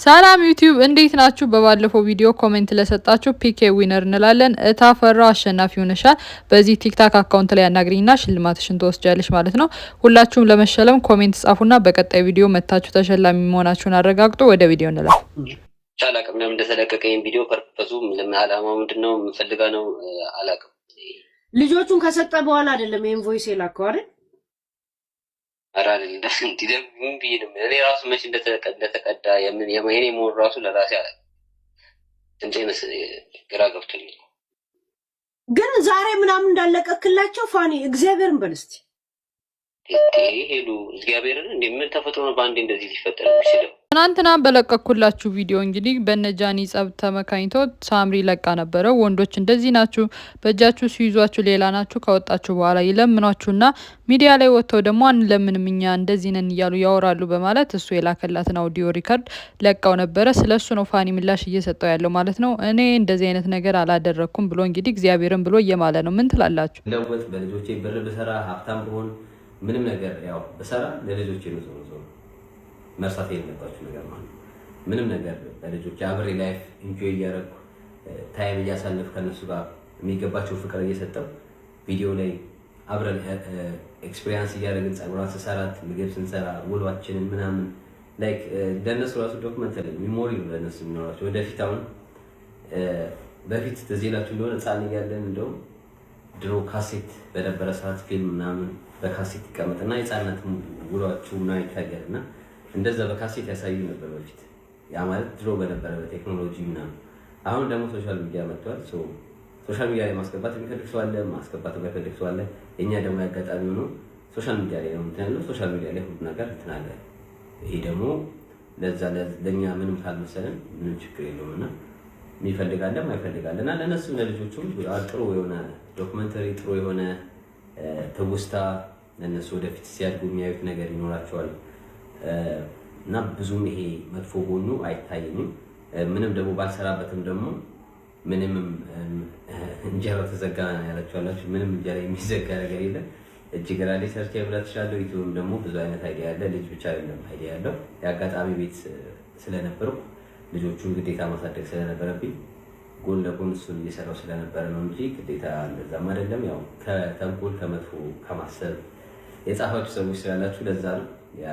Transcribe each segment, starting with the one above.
ሰላም ዩቲዩብ፣ እንዴት ናችሁ? በባለፈው ቪዲዮ comment ለሰጣችሁ pick a winner እንላለን። እታፈራው አሸናፊ ሆነሻል። በዚህ ቲክታክ account ላይ አናግሪኝና ሽልማትሽን ትወስጃለሽ ማለት ነው። ሁላችሁም ለመሸለም comment ጻፉና በቀጣይ ቪዲዮ መታችሁ ተሸላሚ መሆናችሁን አረጋግጡ። ወደ ቪዲዮ እንላለን። አላቅም ለምን እንደተለቀቀ ይሄን ቪዲዮ፣ purpose ኡ ለምን፣ አላማው ምንድነው? የምፈልጋ ነው አላቅም። ልጆቹን ከሰጠ በኋላ አይደለም ይሄን voice የላከው አይደል? ኧረ አይደለም። እንዲህ ምን ብዬ ነው፣ እኔ ራሱ መቼ እንደተቀዳ የምን የኔ መሆን ራሱ ለራሴ አላውቅም። ድምጼ ግራ ገብቶኛል። ግን ዛሬ ምናምን እንዳለቀክላቸው ፋኒ እግዚአብሔርን በል እስቲ። ሄሉ፣ እግዚአብሔርን እንዴ፣ ምን ተፈጥሮ ነው በአንዴ እንደዚህ ሊፈጠር የሚችለው? ትናንትና በለቀኩላችሁ ቪዲዮ እንግዲህ በነጃኒ ጸብ ተመካኝቶ ሳምሪ ለቃ ነበረ። ወንዶች እንደዚህ ናችሁ፣ በእጃችሁ ሲይዟችሁ ሌላ ናችሁ፣ ከወጣችሁ በኋላ ይለምኗችሁና ሚዲያ ላይ ወጥተው ደግሞ አንለምንም እኛ እንደዚህ ነን እያሉ ያወራሉ በማለት እሱ የላከላትን audio record ለቃው ነበረ። ስለ እሱ ነው ፋኒ ምላሽ እየሰጠው ያለው ማለት ነው። እኔ እንደዚህ አይነት ነገር አላደረግኩም ብሎ እንግዲህ እግዚአብሔርን ብሎ እየማለ ነው። ምን ትላላችሁ? ለወጥ በልጆቼ ብር ብሰራ፣ ሀብታም ብሆን፣ ምንም ነገር ያው ብሰራ ለልጆቼ ነው። ዞሮ ዞሮ መርሳት የሌለባችሁ ነገር ማለት ነው። ምንም ነገር ለልጆቼ አብሬ life enjoy እያደረኩ፣ time እያሳለፍ፣ ከነሱ ጋር የሚገባቸው ፍቅር እየሰጠው፣ ቪዲዮ ላይ አብረን experience እያደረግን፣ ጸጉሯን ስሰራት፣ ምግብ ስንሰራ፣ ውሏችንን ምናምን like ለእነሱ ራሱ documentary memory ነው ለእነሱ የሚኖራቸው ወደፊት። አሁን በፊት ትዝ ይላችሁ እንደሆነ ህፃን እያለን እንደውም ድሮ ካሴት በነበረ ሰዓት ፊልም ምናምን በካሴት ይቀመጥና የህፃንነት ውሏችሁ ምናምን ይታያል እና እንደዛ በካሴት ያሳዩ ነበር በፊት። ያ ማለት ድሮ በነበረ በቴክኖሎጂ ምናምን። አሁን ደግሞ social media መጥቷል። Social media ላይ ማስገባት የሚፈልግ ሰው አለ፣ ማስገባት የማይፈልግ ሰው አለ። የእኛ ደግሞ ያጋጣሚ ሆኖ social media ላይ ነው እንትን ያለው። Social media ላይ ሁሉ ነገር እንትን አለ። ይሄ ደግሞ ለዛ ለእኛ ምንም ካልመሰለን ምንም ችግር የለውም እና የሚፈልግ አለ፣ ማይፈልግ አለ እና ለእነሱም ለልጆቹም ጥሩ የሆነ documentary፣ ጥሩ የሆነ ትውስታ ለእነሱ ወደፊት ሲያድጉ የሚያዩት ነገር ይኖራቸዋል እና ብዙም ይሄ መጥፎ ጎኑ አይታየኝም። ምንም ደግሞ ባልሰራበትም ደግሞ ምንም እንጀራው ተዘጋ ያላችሁ አላችሁ። ምንም እንጀራ የሚዘጋ ነገር የለም። እጅ ግራ ላይ ሰርቼ መብላት እችላለሁ። ዩቲዩብም ደግሞ ብዙ አይነት idea አለ። ልጅ ብቻ አይደለም idea ያለው። የአጋጣሚ ቤት ስለነበርኩ፣ ልጆቹን ግዴታ ማሳደግ ስለነበረብኝ፣ ጎን ለጎን እሱን እየሰራው ስለነበረ ነው እንጂ ግዴታ እንደዛም አይደለም። ያው ከተንኮል ከመጥፎ ከማሰብ የጻፋችሁ ሰዎች ስላላችሁ ለዛ ነው። ያ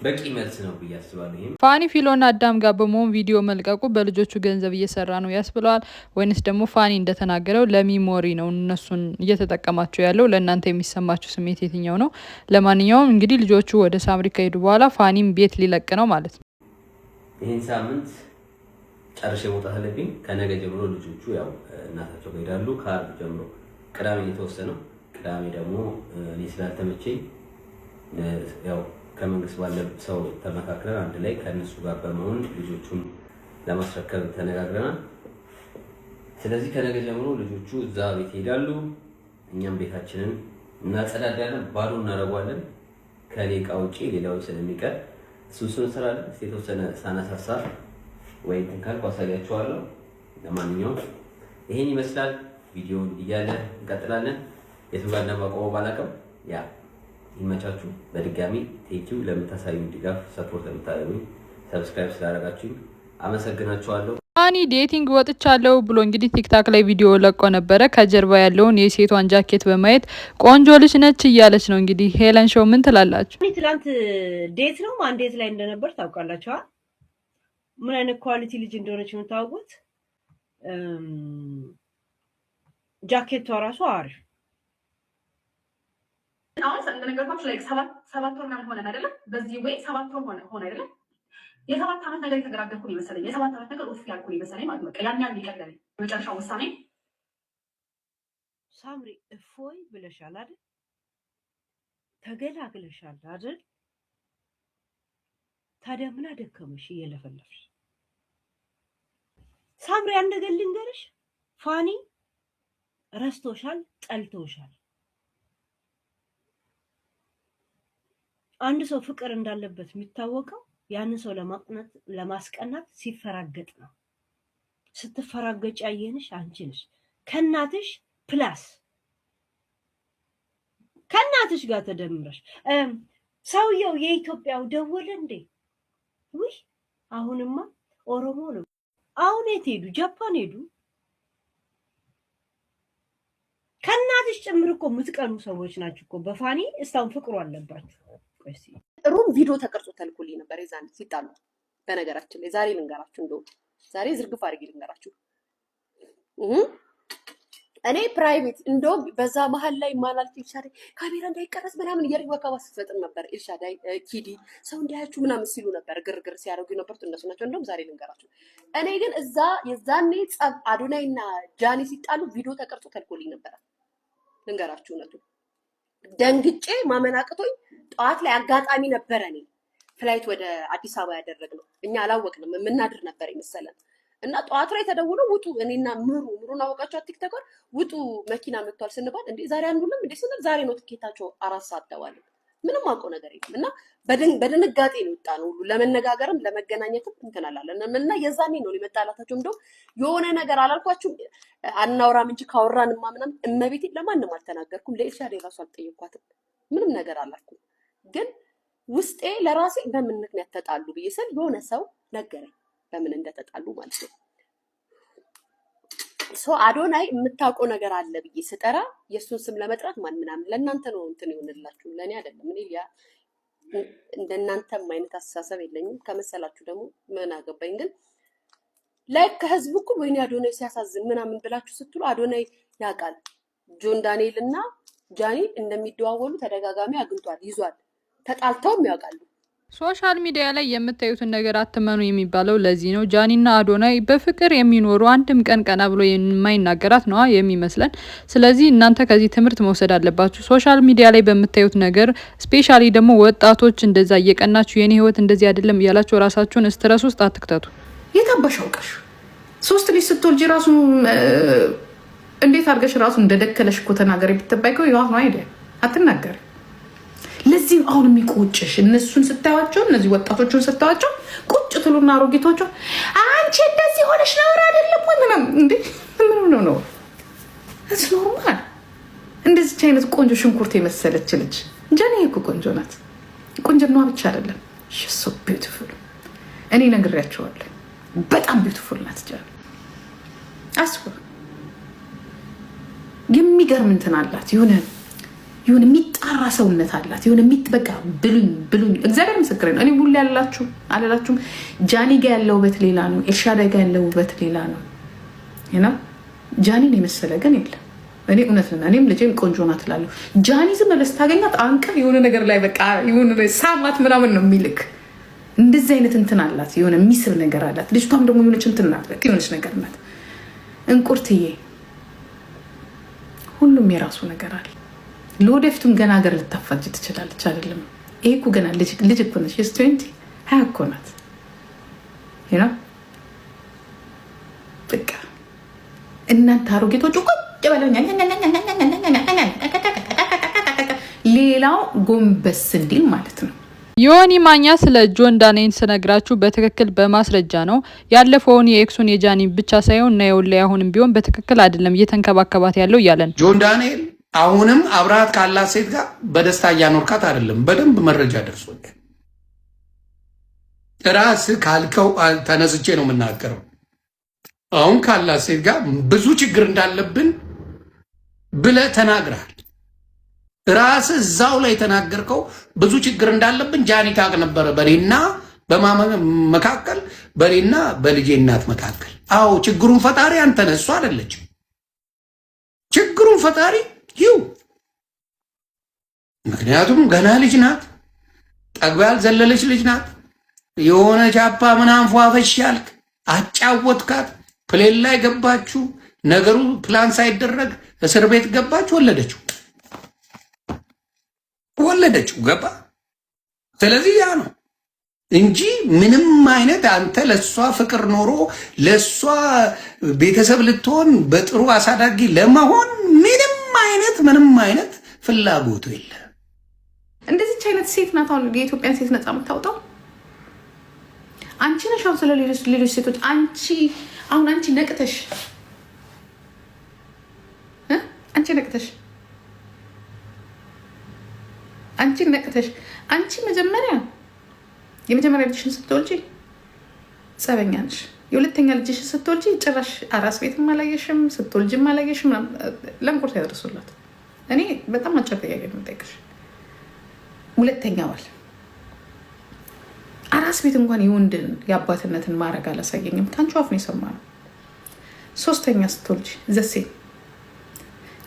በቂ መልስ ነው ብዬ አስባለሁ። ይህም ፋኒ ፊሎና አዳም ጋር በመሆን ቪዲዮ መልቀቁ በልጆቹ ገንዘብ እየሰራ ነው ያስብለዋል ወይንስ ደግሞ ፋኒ እንደተናገረው ለ memory ነው እነሱን እየተጠቀማቸው ያለው? ለእናንተ የሚሰማችሁ ስሜት የትኛው ነው? ለማንኛውም እንግዲህ ልጆቹ ወደ ሳምሪ ከሄዱ በኋላ ፋኒም ቤት ሊለቅ ነው ማለት ነው። ይህን ሳምንት ጨርሼ መውጣት አለብኝ። ከነገ ጀምሮ ልጆቹ ያው እናታቸው ጋር ይሄዳሉ። ከዓርብ ጀምሮ፣ ቅዳሜ የተወሰነው፣ ቅዳሜ ደግሞ እኔ ስላልተመቸኝ ያው ከመንግስት ባለ ሰው ተመካክረን አንድ ላይ ከእነሱ ጋር በመሆን ልጆቹን ለማስረከብ ተነጋግረናል። ስለዚህ ከነገ ጀምሮ ልጆቹ እዛ ቤት ይሄዳሉ። እኛም ቤታችንን እናጸዳዳለን፣ ባዶ እናደርገዋለን። ከእኔ እቃ ውጪ ሌላውን ስለሚቀር እሱን እንሰራለን። እስኪ የተወሰነ ሳነሳሳ ወይ እንትን ካልኩ አሳያችኋለሁ። ለማንኛውም ይሄን ይመስላል። ቪዲዮውን እያለ እንቀጥላለን። የቱ ጋር እንደማቆመው ባላውቅም yeah፣ ይመቻችሁ። በድጋሚ thank you ለምታሳዩኝ ድጋፍ፣ support ለምታደርጉኝ፣ subscribe ስላደረጋችሁኝ አመሰግናችኋለሁ። ፋኒ dating ወጥቻለሁ ብሎ እንግዲህ ቲክታክ ላይ ቪዲዮ ለቆ ነበረ። ከጀርባ ያለውን የሴቷን ጃኬት በማየት ቆንጆ ልጅ ነች እያለች ነው። እንግዲህ ሄለን ሾው ምን ትላላችሁ? ትላንት date ነው፣ ማን date ላይ እንደነበር ታውቃላችኋ? ምን አይነት quality ልጅ እንደሆነች የምታውቁት ጃኬቷ ራሱ አሪፍ። አሁን እንደነገርኳችሁ ላይ 7 ወር ምናምን ሆነን አይደለም? በዚህ ወይ 7 ወር ሆነ አይደለም? የ7 ዓመት ነገር የተገላገልኩ ነው የመሰለኝ። የ7 ዓመት ነገር ኡፍ ያልኩ ነው የመሰለኝ ማለት ነው። ያን ያህል ይቀለለኝ የመጨረሻው ውሳኔ። ሳምሪ፣ እፎይ ብለሻል አይደል? ተገላግለሻል አይደል? ታዲያ ምን አደከመሽ እየለፈለፍሽ? ሳምሪ፣ አንድ ነገር ልንገርሽ፣ ፋኒ ረስቶሻል፣ ጠልቶሻል። አንድ ሰው ፍቅር እንዳለበት የሚታወቀው ያንን ሰው ለማቅናት ለማስቀናት ሲፈራገጥ ነው። ስትፈራገጭ ያየንሽ አንቺ ነሽ። ከእናትሽ plus ከእናትሽ ጋር ተደምረሽ። ሰውየው የኢትዮጵያው ደወለ እንዴ? ውይ አሁንማ ኦሮሞ ነው። አሁን የት ሄዱ? ጃፓን ሄዱ። ከእናትሽ ጭምር እኮ የምትቀኑ ሰዎች ናቸው እኮ። በፋኒ እስካሁን ፍቅሩ አለባችሁ። ቆይ እስኪ Room ቪዲዮ ተቀርጾ ተልኮልኝ ነበር የዛን ሲጣሉ። በነገራችን ላይ ዛሬ ልንገራችሁ፣ እንደው ዛሬ ዝርግፍ አድርጌ ልንገራችሁ። እኔ private እንደውም በዛ መሀል ላይ ማላልክ ኤልሻዳይ ካሜራ እንዳይቀረጽ ምናምን እያደረግ ወከባ ስትፈጥር ነበር። ኤልሻዳይ ኪዲ ሰው እንዲያያችሁ ምናምን ሲሉ ነበር፣ ግርግር ሲያደርጉ የነበሩት እነሱ ናቸው። እንደውም ዛሬ ልንገራችሁ። እኔ ግን እዛ የዛኔ ጸብ አዶናይና ጃኒ ሲጣሉ ቪዲዮ ተቀርጾ ተልኮልኝ ነበረ። ልንገራችሁ እውነቱን ደንግጬ ማመን አቅቶኝ ጠዋት ላይ አጋጣሚ ነበረ እኔ flight ወደ አዲስ አበባ ያደረግነው እኛ አላወቅንም፣ የምናድር ነበር የመሰለን እና ጠዋት ላይ ተደውሎ ውጡ፣ እኔና ምሩ ምሩን አወቃቸው TikToker፣ ውጡ መኪና መጥቷል ስንባል እንዴ ዛሬ አንዱንም እንዴ ስንል ዛሬ ነው ትኬታቸው 4 ሰዓት ተባለ። ምንም አውቀው ነገር የለም እና በድንጋጤ ነው የወጣ ነው ሁሉ ለመነጋገርም ለመገናኘትም እንትን አላለን እና የዛኔ ነው የመጣላታቸው። እንደውም የሆነ ነገር አላልኳችሁም አናውራም እንጂ ካወራንማ ምናምን እመቤቴ ለማንም አልተናገርኩም። ለኤልሻዳይ ራሱ አልጠየኳትም። ምንም ነገር አላልኩም። ግን ውስጤ ለራሴ በምን ምክንያት ተጣሉ ብዬ ስል የሆነ ሰው ነገረኝ፣ በምን እንደተጣሉ ማለት ነው። So አዶናይ የምታውቀው ነገር አለ ብዬ ስጠራ የእሱን ስም ለመጥራት ማን ምናምን ለእናንተ ነው እንትን ይሆንላችሁ፣ ለእኔ አይደለም። እኔ ያ እንደናንተም አይነት አስተሳሰብ የለኝም። ከመሰላችሁ ደግሞ ምን አገባኝ። ግን like ከህዝቡ እኮ ወይኔ አዶናይ ሲያሳዝን ምናምን ብላችሁ ስትሉ አዶናይ ያውቃል። ጆን ዳንኤል እና ጃኒ እንደሚደዋወሉ ተደጋጋሚ አግኝቷል፣ ይዟል። ተጣልተውም ያውቃሉ። Social media ላይ የምታዩትን ነገር አትመኑ የሚባለው ለዚህ ነው። ጃኒና አዶናይ በፍቅር የሚኖሩ አንድም ቀን ቀና ብሎ የማይናገራት ነዋ የሚመስለን። ስለዚህ እናንተ ከዚህ ትምህርት መውሰድ አለባችሁ። Social media ላይ በምታዩት ነገር specially ደግሞ ወጣቶች እንደዛ እየቀናችሁ የኔ ህይወት እንደዚህ አይደለም እያላችሁ ራሳችሁን stress ውስጥ አትክተቱ። የት አባሽ አውቀሽ ሶስት ልጅ ስትወልጂ ራሱ እንዴት አድርገሽ ራሱ እንደደከለሽ እኮ ተናገሪ ብትባይ እኮ you have no idea፣ አትናገሪ። ለዚህ አሁን የሚቆጭሽ እነሱን ስታዩቸው፣ እነዚህ ወጣቶቹን ስታዩቸው ቁጭ ትሉና አሮጊቶቹ አንቺ እንደዚህ ሆነሽ ነውር አይደለም ወይ ምናምን፣ እንዴ ምን ነው ነው it's normal። እንደዚች አይነት ቆንጆ ሽንኩርት የመሰለች ልጅ ጃኒ እኮ ቆንጆ ናት። ቆንጆናዋ ብቻ አይደለም፣ so beautiful። እኔ ነግሬያቸዋለሁ። በጣም beautiful ናት ጃኒ። አስቡ፣ የሚገርም እንትን አላት። የሆነ የሆነ የሚጣራ ሰውነት አላት። የሆነ በቃ ብሉኝ ብሉኝ፣ እግዚአብሔር ምስክሬ ነው። እኔ ሁሌ ያላችሁ አላላችሁም። ጃኒ ጋ ያለው ውበት ሌላ ነው። ኤልሻዳይ ጋ ያለው ውበት ሌላ ነው። ጃኒን የመሰለ ግን የለም። እኔ እውነት ነው። እኔም ልጄም ቆንጆ ናት እላለሁ። ጃኒ ዝም ብለህ ስታገኛት አንቀር የሆነ ነገር ላይ በቃ የሆነ ሳማት ምናምን ነው የሚልክ። እንደዚህ አይነት እንትን አላት፣ የሆነ የሚስብ ነገር አላት። ልጅቷም ደግሞ የሆነች እንትን ናት፣ በቃ የሆነች ነገር ናት። እንቁርትዬ ሁሉም የራሱ ነገር አለ። ለወደፊቱም ገና ሀገር ልታፋጅ ትችላለች። አይደለም ይሄ እኮ ገና ልጅ እኮ ነች። 20 እኮ ናት። በቃ እናንተ አሮጌቶቹ ቁጭ በለው፣ ሌላው ጎንበስ እንዲል ማለት ነው። ዮኒ ማኛ ስለ ጆን ዳንኤል ስነግራችሁ በትክክል በማስረጃ ነው። ያለፈውን የ ex ኡን የጃኒ ብቻ ሳይሆን ናየውን ላይ አሁንም ቢሆን በትክክል አይደለም እየተንከባከባት ያለው እያለ ነው። ጆን ዳንኤል አሁንም አብረሃት ካላት ሴት ጋር በደስታ እያኖርካት አይደለም። በደንብ መረጃ ደርሶኛል። ራስህ ካልከው ተነስቼ ነው የምናገረው። አሁን ካላት ሴት ጋር ብዙ ችግር እንዳለብን ብለህ ተናግረሃል። ራስህ እዛው ላይ የተናገርከው ብዙ ችግር እንዳለብን ጃኒ ታውቅ ነበረ፣ በኔና በማማ መካከል፣ በኔና በልጄ እናት መካከል። አዎ ችግሩን ፈጣሪ አንተ ነህ፣ እሷ አይደለችም። ችግሩን ፈጣሪ you። ምክንያቱም ገና ልጅ ናት፣ ጠግባ ያልዘለለች ልጅ ናት። የሆነ ቻፓ ምናምን ፏፈሽ ያልክ አጫወትካት። Plane ላይ ገባችሁ፣ ነገሩ ፕላን ሳይደረግ እስር ቤት ገባች፣ ወለደችው ወለደችው ገባ። ስለዚህ ያ ነው እንጂ ምንም አይነት አንተ ለእሷ ፍቅር ኖሮ ለእሷ ቤተሰብ ልትሆን በጥሩ አሳዳጊ ለመሆን ምንም አይነት ምንም አይነት ፍላጎቱ የለም። እንደዚች አይነት ሴት ናት አሁን የኢትዮጵያን ሴት ነፃ የምታወጣው። አንቺ ነሽ አሁን ስለ ሌሎች ሴቶች አንቺ አሁን አንቺ ነቅተሽ አንቺ ነቅተሽ አንቺ ነቅተሽ አንቺ መጀመሪያ የመጀመሪያ ልጅሽን ስትወልጂ ጸበኛ ነሽ። የሁለተኛ ልጅሽን ስትወልጂ ጭራሽ አራስ ቤትም አላየሽም፣ ስትወልጂም አላየሽም። ለእንቁርት ያደርሱላት። እኔ በጣም አጭር ጥያቄ ነው የምጠይቅሽ። ሁለተኛ ባል አራስ ቤት እንኳን የወንድን የአባትነትን ማድረግ አላሳየኝም። ከአንቺ አፍ ነው የሰማነው። ሶስተኛ ስትወልጂ the same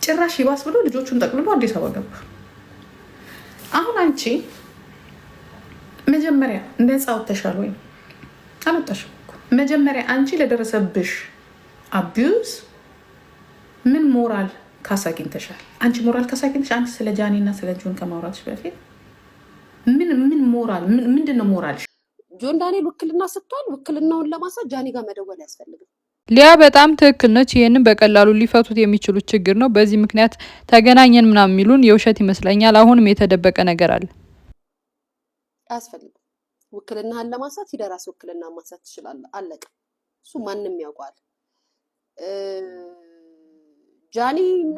ጭራሽ ይባስ ብሎ ልጆቹን ጠቅልሎ አዲስ አበባ ገባ። አሁን አንቺ መጀመሪያ ነፃ ወጥተሻል ወይ? አልወጣሽም እኮ። መጀመሪያ አንቺ ለደረሰብሽ abuse ምን ሞራል ካሳ አግኝተሻል? አንቺ ሞራል ካሳ አግኝተሽ፣ አንቺ ስለ ጃኒ እና ስለ ጆን ከማውራትሽ በፊት ምን ምን ሞራል፣ ምንድን ነው ሞራልሽ? ጆን ዳንኤል ውክልና ሰጥቷል። ውክልናውን ለማንሳት ጃኒ ጋር መደወል አያስፈልግም። ሊያ በጣም ትክክል ነች። ይህንን በቀላሉ ሊፈቱት የሚችሉት ችግር ነው። በዚህ ምክንያት ተገናኘን ምናምን የሚሉን የውሸት ይመስለኛል። አሁንም የተደበቀ ነገር አለ። አያስፈልግም። ውክልናህን ለማንሳት ሂደህ ራስህ ውክልና ማንሳት ትችላለህ። አለቀ። እሱ ማንም ያውቀዋል። ጃኒ እና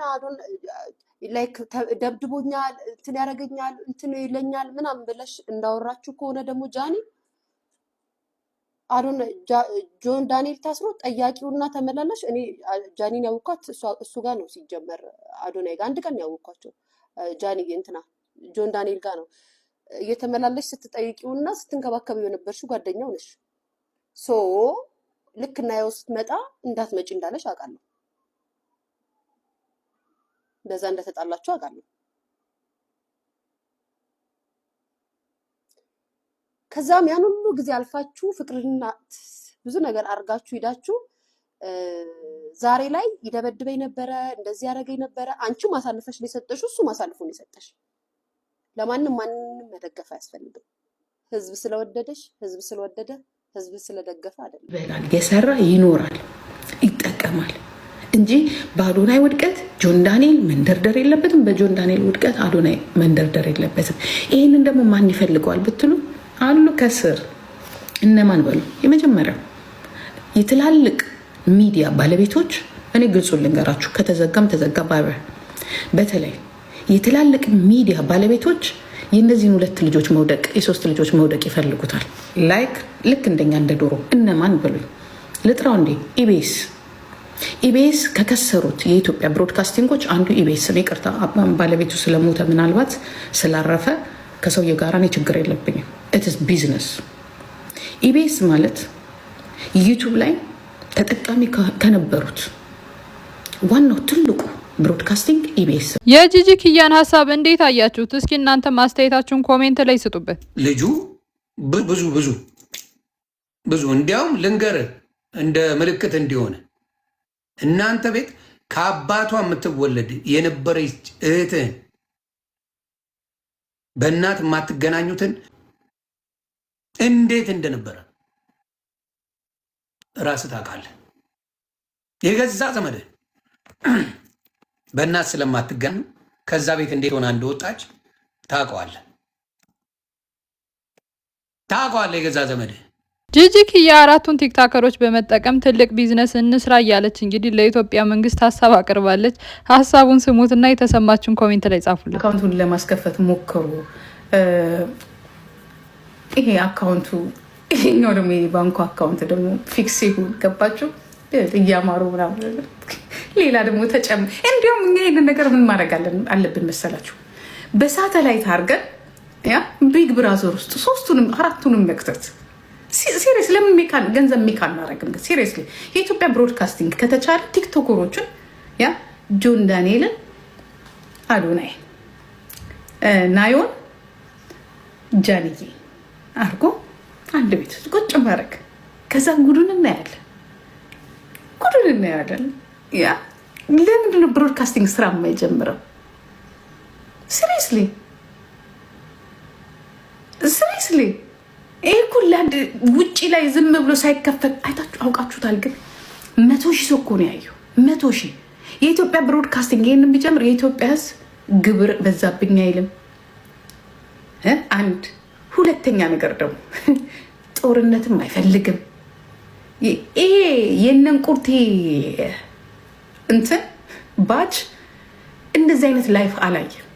like ደብድቦኛል፣ እንትን ያደርገኛል፣ እንትን ይለኛል ምናምን ብለሽ እንዳወራችሁ ከሆነ ደግሞ ጃኒ አዶን ጆን ዳንኤል ታስሮ ጠያቂውና ተመላላሽ፣ እኔ ጃኒን ያወኳት እሱ ጋር ነው። ሲጀመር አዶናይ ጋር አንድ ቀን ነው ያወኳቸው። ጃኒ እንትና ጆን ዳንኤል ጋር ነው እየተመላለሽ ስትጠይቂውና ስትንከባከቢው የነበርሽው ጓደኛው ነሽ። So ልክ እናየው ስትመጣ እንዳትመጪ እንዳለሽ አውቃለሁ። በዛ እንደተጣላችሁ አውቃለሁ። ከዛም ያን ሁሉ ጊዜ አልፋችሁ ፍቅርና ብዙ ነገር አድርጋችሁ ሂዳችሁ ዛሬ ላይ ይደበድበኝ ነበረ፣ እንደዚህ ያደረገኝ ነበረ። አንቺም አሳልፈሽ ነው የሰጠሽው፣ እሱም አሳልፎ ነው የሰጠሽ። ለማንም ማንንም መደገፍ አያስፈልግም። ህዝብ ስለወደደሽ፣ ህዝብ ስለወደደ፣ ህዝብ ስለደገፈ አይደለም። ይበላል፣ የሰራ ይኖራል፣ ይጠቀማል እንጂ በአዶናይ ውድቀት ጆን ዳንኤል መንደርደር የለበትም። በጆን ዳንኤል ውድቀት አዶናይ መንደርደር የለበትም። ይህንን ደግሞ ማን ይፈልገዋል ብትሉ አሉ ከስር። እነማን በሉ፣ የመጀመሪያው የትላልቅ ሚዲያ ባለቤቶች። እኔ ግልጹን ልንገራችሁ፣ ከተዘጋም ተዘጋ ባበ በተለይ የትላልቅ ሚዲያ ባለቤቶች የእነዚህን ሁለት ልጆች መውደቅ፣ የሶስት ልጆች መውደቅ ይፈልጉታል። Like ልክ እንደኛ እንደ ዶሮ። እነማን በሉኝ ልጥራው እንዴ? ኢቢኤስ። ኢቢኤስ ከከሰሩት የኢትዮጵያ broadcasting ኦች አንዱ ኢቢኤስ ነው። ይቅርታ፣ ባለቤቱ ስለሞተ፣ ምናልባት ስላረፈ ከሰውየው ጋር እኔ ችግር የለብኝም። It's business። ኢቢኤስ ማለት YouTube ላይ ተጠቃሚ ከነበሩት ዋናው ትልቁ broadcasting ኢቢኤስ። የጂጂ ኪያን ሀሳብ እንዴት አያችሁት? እስኪ እናንተ ማስተያየታችሁን comment ላይ ስጡበት። ልጁ ብዙ ብዙ ብዙ፣ እንዲያውም ልንገር፣ እንደ ምልክት እንዲሆነ፣ እናንተ ቤት ከአባቷ የምትወለድ የነበረች እህትህን፣ በእናት የማትገናኙትን፣ እንዴት እንደነበረ ራስህ ታውቃለህ። የገዛ ዘመድህ በእናት ስለማትገናኙ ከዛ ቤት እንዴት ሆና እንደወጣች ታውቀዋለህ፣ ታውቀዋለህ የገዛ ዘመድህ። ጂጂ ኪያ አራቱን ቲክታከሮች በመጠቀም ትልቅ ቢዝነስ እንስራ እያለች እንግዲህ ለኢትዮጵያ መንግስት ሀሳብ አቅርባለች። ሀሳቡን ስሙትና የተሰማችሁን comment ላይ ጻፉልን። Account ኡን ለማስከፈት ሞከሩ። ይሄ account ኡ ይሄኛው ደግሞ የባንኩ account ደግሞ fix ይሁን፣ ገባችሁ? እያማሩ ምናምን ሌላ ደግሞ ተጨም እንዲያውም እኛ ይሄንን ነገር ምን ማድረግ አለብን መሰላችሁ? በሳተላይት አድርገን ያ Big Brother ውስጥ ሶስቱንም አራቱንም መክተት። Serious፣ ለምን ገንዘብ make አናደርግም? Seriously፣ የኢትዮጵያ broadcasting ከተቻለ ቲክቶከሮችን፣ ያ ጆን ዳንኤልን፣ አዶናይ፣ ናዮን፣ ጃንዬ አድርጎ አንድ ቤት ውስጥ ቁጭ ማድረግ፣ ከዛ ጉዱን እናያለን፣ ጉዱን እናያለን። Yeah፣ ለምንድነው broadcasting ስራ የማይጀምረው? Seriously, seriously፣ ይህ እኮ ውጭ ላይ ዝም ብሎ ሳይከፈት አይታችሁ አውቃችሁታል። ግን 100,000 ሰው እኮ ነው ያየው። 100,000። የኢትዮጵያ broadcasting ይህንን ቢጀምር የኢትዮጵያ ሕዝብ ግብር በዛብኝ አይልም። አንድ ሁለተኛ ነገር ደግሞ ጦርነትም አይፈልግም። ይሄ የነን ቁርቴ እንትን batch እንደዚህ አይነት life አላየም።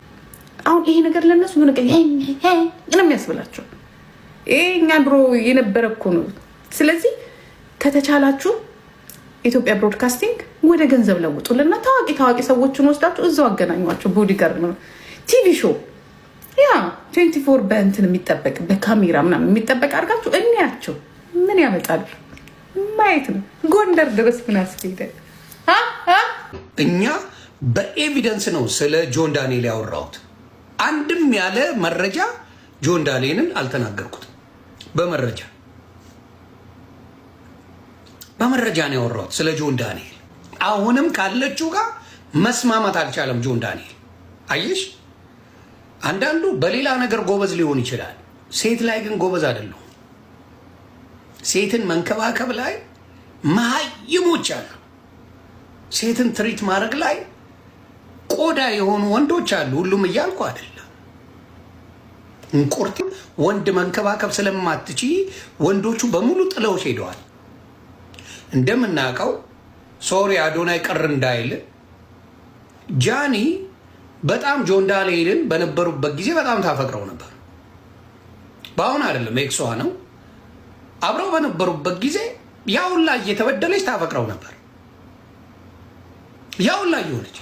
አሁን ይሄ ነገር ለነሱ ሆነ ነው የሚያስብላቸው። ይሄ እኛ ድሮ የነበረ እኮ ነው። ስለዚህ ከተቻላችሁ ኢትዮጵያ ብሮድካስቲንግ ወደ ገንዘብ ለውጡልና ታዋቂ ታዋቂ ሰዎችን ወስዳችሁ እዛው አገናኟቸው። Bodyguard ነው TV show yeah 24 በእንትን የሚጠበቅ በካሜራ ምናምን የሚጠበቅ አድርጋችሁ እንያቸው። ምን ያመጣሉ? ማየት ነው። ጎንደር ድረስ ምን አስኬደ? እኛ በ evidence ነው ስለ ጆን ዳንኤል ያወራሁት። አንድም ያለ መረጃ ጆን ዳንኤልን አልተናገርኩትም። በመረጃ ነው ያወራሁት ስለ ጆን ዳንኤል። አሁንም ካለችው ጋር መስማማት አልቻለም ጆን ዳንኤል። አየሽ፣ አንዳንዱ በሌላ ነገር ጎበዝ ሊሆን ይችላል፣ ሴት ላይ ግን ጎበዝ አይደለሁም። ሴትን መንከባከብ ላይ መሀይሞች አሉ። ሴትን treat ማድረግ ላይ ቆዳ የሆኑ ወንዶች አሉ። ሁሉም እያልኩ አይደለም። እንቁርቲ ወንድ መንከባከብ ስለማትችይ ወንዶቹ በሙሉ ጥለውሽ ሄደዋል። እንደምናውቀው፣ sorry አዶናይ ቅር እንዳይል፣ ጃኒ በጣም ጆን ዳንኤልን በነበሩበት ጊዜ በጣም ታፈቅረው ነበር። በአሁን አይደለም፣ ኤክሷ ነው። አብረው በነበሩበት ጊዜ ያውላ እየተበደለች ታፈቅረው ነበር። ያውላ እየሆነች፣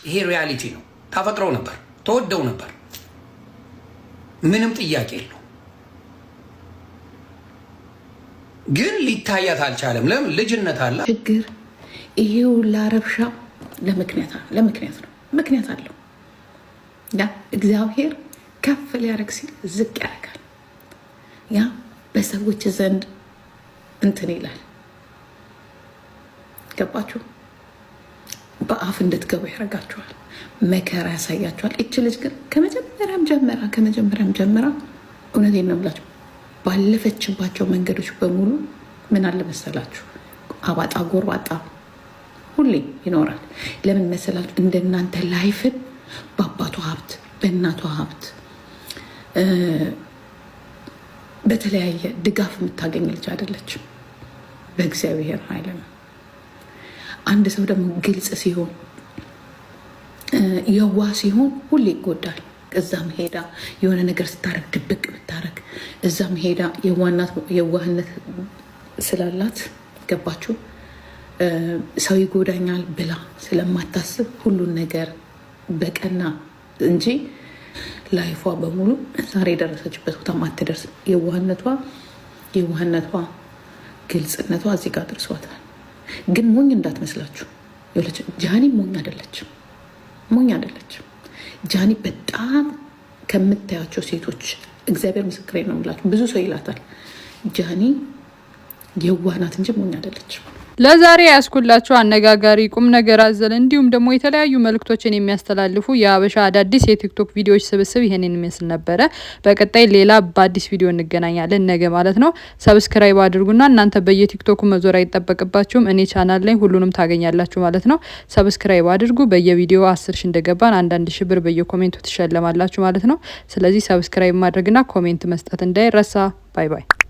ይሄ reality ነው። ታፈቅረው ነበር፣ ተወደው ነበር። ምንም ጥያቄ የለው። ግን ሊታያት አልቻለም። ለምን? ልጅነት አለ። ችግር ይሄው ላረብሻ ለምክንያት ነው። ምክንያት አለው። Yeah፣ እግዚአብሔር ከፍ ሊያደርግ ሲል ዝቅ ያደርጋል። Yeah፣ በሰዎች ዘንድ እንትን ይላል። ገባችሁ? በአፍ እንድትገቡ ያደርጋችኋል። መከራ ያሳያችኋል። እች ልጅ ግን ከመጀመሪያም ጀምራ እውነቴን ነው የምላችሁ፣ ባለፈችባቸው መንገዶች በሙሉ ምን አለ መሰላችሁ፣ አባጣ ጎርባጣ ሁሌ ይኖራል። ለምን መሰላችሁ? እንደናንተ life ን በአባቷ ሀብት፣ በእናቷ ሀብት፣ በተለያየ ድጋፍ የምታገኝ ልጅ አይደለችም። በእግዚአብሔር ኃይል ነው። አንድ ሰው ደግሞ ግልጽ ሲሆን፣ የዋህ ሲሆን ሁሌ ይጎዳል። እዛም ሄዳ የሆነ ነገር ስታረግ ድብቅ ብታረግ፣ እዛም ሄዳ የዋህነት ስላላት፣ ገባችሁ፣ ሰው ይጎዳኛል ብላ ስለማታስብ ሁሉን ነገር በቀና እንጂ life ዋ በሙሉ ዛሬ የደረሰችበት ቦታ አትደርስም። የዋህነቷ ግልጽነቷ እዚህ ጋር ደርሷታል። ግን ሞኝ እንዳትመስላችሁ። ጃኒ ሞኝ አይደለችም፣ ሞኝ አይደለችም። ጃኒ በጣም ከምታያቸው ሴቶች፣ እግዚአብሔር ምስክሬ ነው የምላችሁ፣ ብዙ ሰው ይላታል። ጃኒ የዋህ ናት እንጂ ሞኝ አይደለችም። ለዛሬ ያስኩላችሁ አነጋጋሪ፣ ቁም ነገር አዘል እንዲሁም ደግሞ የተለያዩ መልእክቶችን የሚያስተላልፉ የሀበሻ አዳዲስ የቲክቶክ ቪዲዮዎች ስብስብ ይሄንን ይመስል ነበረ። በቀጣይ ሌላ በአዲስ ቪዲዮ እንገናኛለን ነገ ማለት ነው። Subscribe አድርጉና እናንተ በየቲክቶኩ መዞር አይጠበቅባችሁም። እኔ ቻናል ላይ ሁሉንም ታገኛላችሁ ማለት ነው። Subscribe አድርጉ። በየቪዲዮ 10,000 እንደገባን አንዳንድ ሺ ብር በየ comment ኡ ትሸለማላችሁ ማለት ነው። ስለዚህ subscribe ማድረግና comment መስጠት እንዳይረሳ። Bye bye።